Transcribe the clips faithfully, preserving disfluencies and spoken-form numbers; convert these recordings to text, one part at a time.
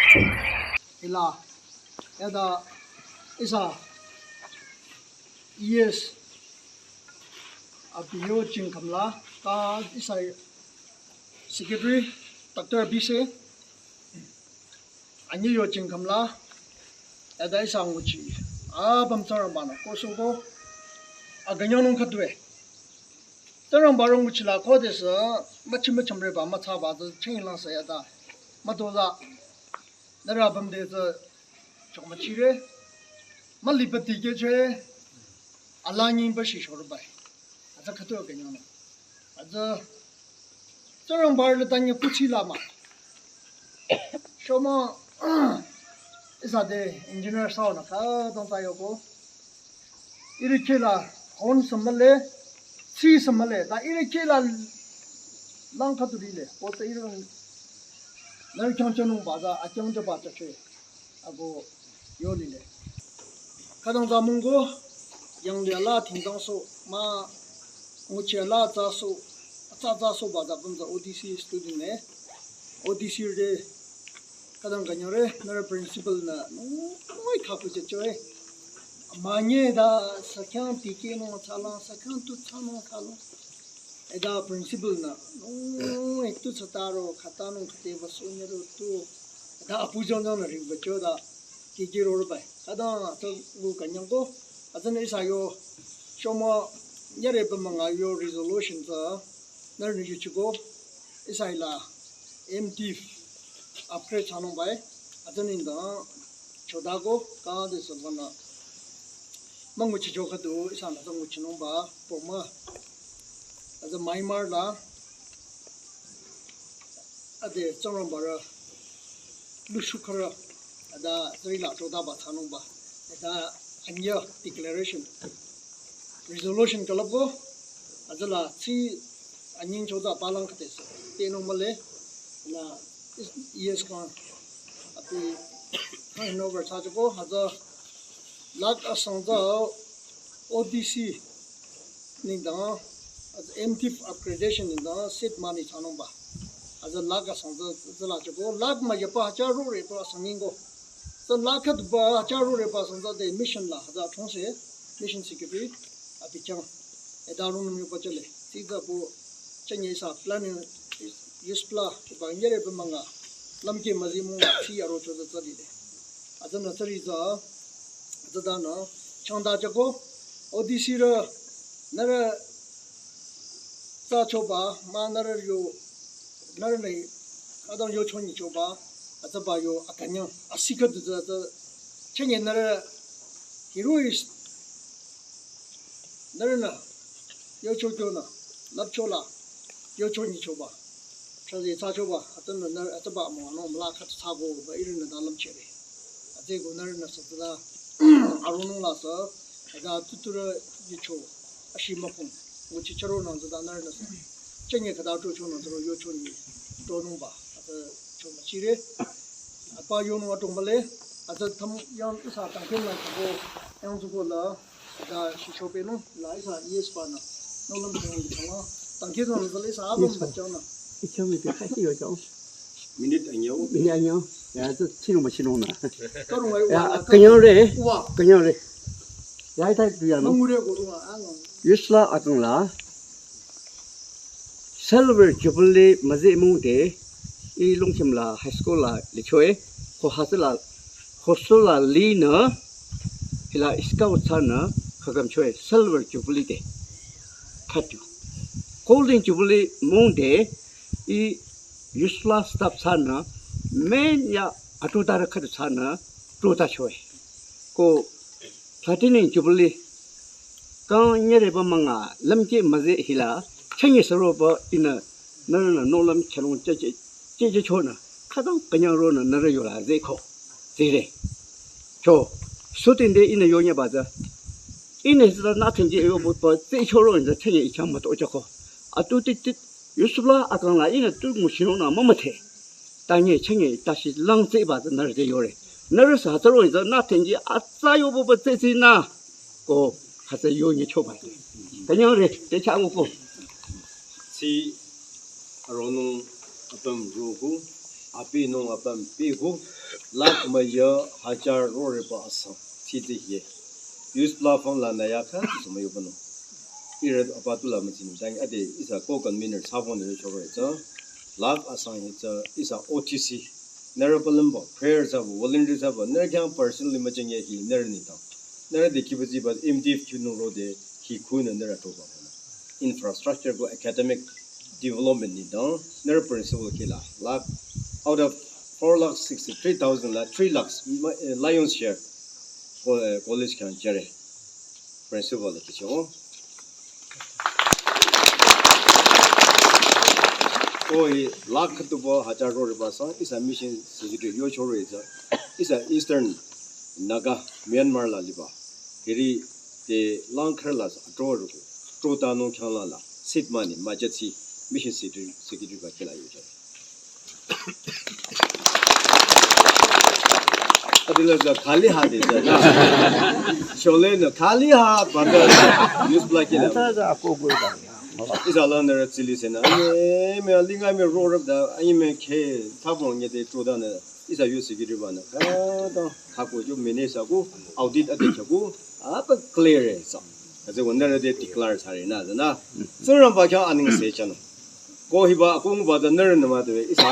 Hila, yada ihsa E S, abi yo jingkhamla, ta ihsa secretary, Doctor Abise, anyi yo jingkhamla, yada ihsa nguchi, apüm Tsingrangba-nü kohsoko, akünyang nung khüdue. Tsingrangba rong nguchila khodesü, müchi müchümreba mütsaba tsü chinglang sa yada, mütoza, nührü apüm de tsü, chokmüchire, mülipü dikehcheh, ala nyingba shishorbai. Atsa khüdu akünyang nung. Atsa, Tsingrangba rü tanyi kuchi lama. Shomü, ihsa de engineer saonü khütang tsü yoko. Iri kehla hon sü mühle, tsi sü mühle, ta iri kehla lang khüdu lile. Ko tsü iri nührü khyang chonungba tsü, akhyang chaba tsü chwe. Ako yo lile. Khütang tsü mungko, yanglih ala thingtang so, mah nguchi ala tsü so, tsü tsü soba tsü apüm tsü O D C student ne. O D C de, khütang künyangre, nührü principal-nü, nung, nung khaku che choi. Manye da, sakhyang tikehnung thsalang, sakhyang tu thsanung thsalang. Eda principal-nü, nung, tu thsataro, khütanung khüteba sonyaro tu. Eda apu jonang nü ringba cho da, kiki rorbai. Khütang, atsa gu künyangko, atsa nü ihsa yo, shomü, nyireba münga yo resolution tsü, nührünü yuchiko, ihsa hila, M Div, upgrade thsanungbai, atsa nengdang, chodako, kang desü banü, münguchi cho khüdu, ihsanü atsa nguchinungba, poma, atsa Myanmar la, ade Tsingrangba rü lushu khürü, ada tsüri la chodaba thsanungba, ada anyü declaration, resolution külüpko, atsüla tsi anying choda palang khütesü, tenung mühle, la E S kang, abi, handover thsachoko, atsa, lakh asang tsü O D C nengdang, atsa M Div upgradation nengdang seed money thsanungba. Atsa lakh asang tsü, tsü la choko, lakh müyapa hajar roreba asang nyingko. Tsü lakh khüduba hajar roreba asang tsü de mission la, atsa chongse, mission secretary, abi khyang. Eda rungnüm yoba chale. Tsü tsü bu, chanye ihsa planning, use pla, ba nyireba münga, lümkeh müzi mung, tsi aro cho tsü tsü lile. Atsa nü tsüri tsü, atsa danü, changda choko, O D C rü, nührü, tsü choba, mah nührü yo, nührünü, adang yo chonyi choba, atsaba yo akünyang, asi khüdu tsü, tsü, chanye nührü, hiroh-i, nührünü, yo cho kyonü, lüpcho la, yo chonyi choba, chazi tsü choba, atsa nü, nührü, atsaba mo, no, müla khüdu thsakoba, irinü da lümchere. Atsü ko nührünü sü tsüla, aronung la sü, ada tuturü yucho, ashi mükong, nguchi chüronang tsüda nührünü sü. Chanye khüta chochonang tsüro yucho nyi, chonungba, atsa chomüchire. Apa yonung atong mühle, atsa tam yang ihsa tangkhen lang tsüko, yang tsüko la, ada shisho penung, la ihsa E S banü, nolüm chang chang la, tangkhen lang tsüla ihsa apüm Yes, sir. Bachang na. Ichang mi pe kasi yo chang. Minute anyü. Minute anyü. Ya, tsü chinung ma chinung na. Karung ai Ya, wa, künyangre. Wa. Künyangre. Ya, ita tu ya no. Mangure ko tu wa, ang. Yusla akang la. Silver Jubilee müzi mungde. I Longkhim la high school la lichoe. Ko hasi la, hostel la linü. Hila iska utsana. Khagam choe. Silver Jubilee de. Khatu. Golden Jubilee mungde. I Yusla staff thsanü, men ya atu dara khüdu thsanü, tuta choe. Ko Platinum Jubilee, kang nyireba münga, lümkeh müzi hila, chanye saroba inü, nührünü nolüm chalung che che, che che chonü, khütang künyang ronü nührü yola zeko, zire. Cho, sutin de inü yonyaba tsü. Inü zira na thenji yoba, tsü choro inü chanye ichang müto chako. Atu tit tit, Yusla akang la inü tu nguchinung na mümüthe. Tanye chanye tashi lang tseba tsü nührü te yore. Nührü sa tsaro inü na thenji atsa yoba tsü tsü na. Ko hasa yonyi choba. Künyangre, te cha ko. Tsü aronung apüm roko. Abi nung apüm pihu lakh müyü hajar roreba asang siti ye. Use platform la nü ya kha tsu müyü bano. Ire apa tu la mütsin dang ade ihsa ko convener sabon de choro etsü. Lakh asang hi tsü ihsa O T C. Nührü palümba, prayer sabo, volunteer sabo, nührü khyang personally mücheng ye hi nührü nitang. Nührü de kibazi ba M D F kinu rode hi khunü nührü toba. Infrastructure ko academic development nitang, nührü principal kila. Lakh, out of four lakh sixty-three thousand la three lakhs, ma-, eh, lion's share ko, eh, college khyang jüre. Principal la kicho. Ko hi lakh tubo hajar roreba sang, ihsa mission secretary yo choro etsü. Ihsa Eastern Naga, Myanmar la liba. Hiri te langkhar la sa, atro ruko. Tro ta nung khyang la la. Seed money, majatsi, mission secretary, secretary ba kila yo choro. Adila za khali ha de za na. Shole na khali ha ba za news bla kila. Ata za ako goi da. Ihsa la nührü tsili sena. Ane me linga me rorep da. Ane me khe tabo nye de tro da na. Ihsa yo secretary ba na. Ka da kako jo mene sa ko audit ade kya ko. Apa clear e sa. Aze wonder de declare sare na za na. Tsingrangba khyang anengse chano. Ko hiba akung ba da nührü nü ma de. Ihsa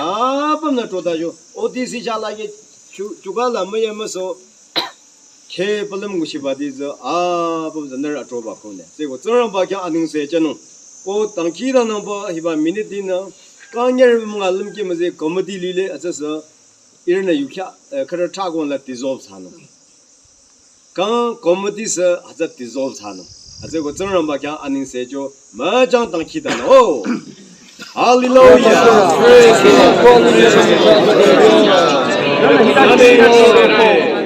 apüm nü tro da jo. O T C cha la ye chu, chuka la me ye me so. Khe palüm nguchiba di tsü, a, püm tsü nührü atroba khone. Tseko Tsingrangba khyang anengse chano. Ko dangkhidangnangba hiba minute dinü, kangyer münga lümkeh müzeh committee lile, atsüsü, ihrünü yukhya, eh, khürü thrakon la dissolve thsanung. Kang committee sü, atsü dissolve thsanung. Atsüko Tsingrangba khyang anengse cho, müchang dangkhidangnang. Oh! Hallelujah! Praise the Lord! Hallelujah!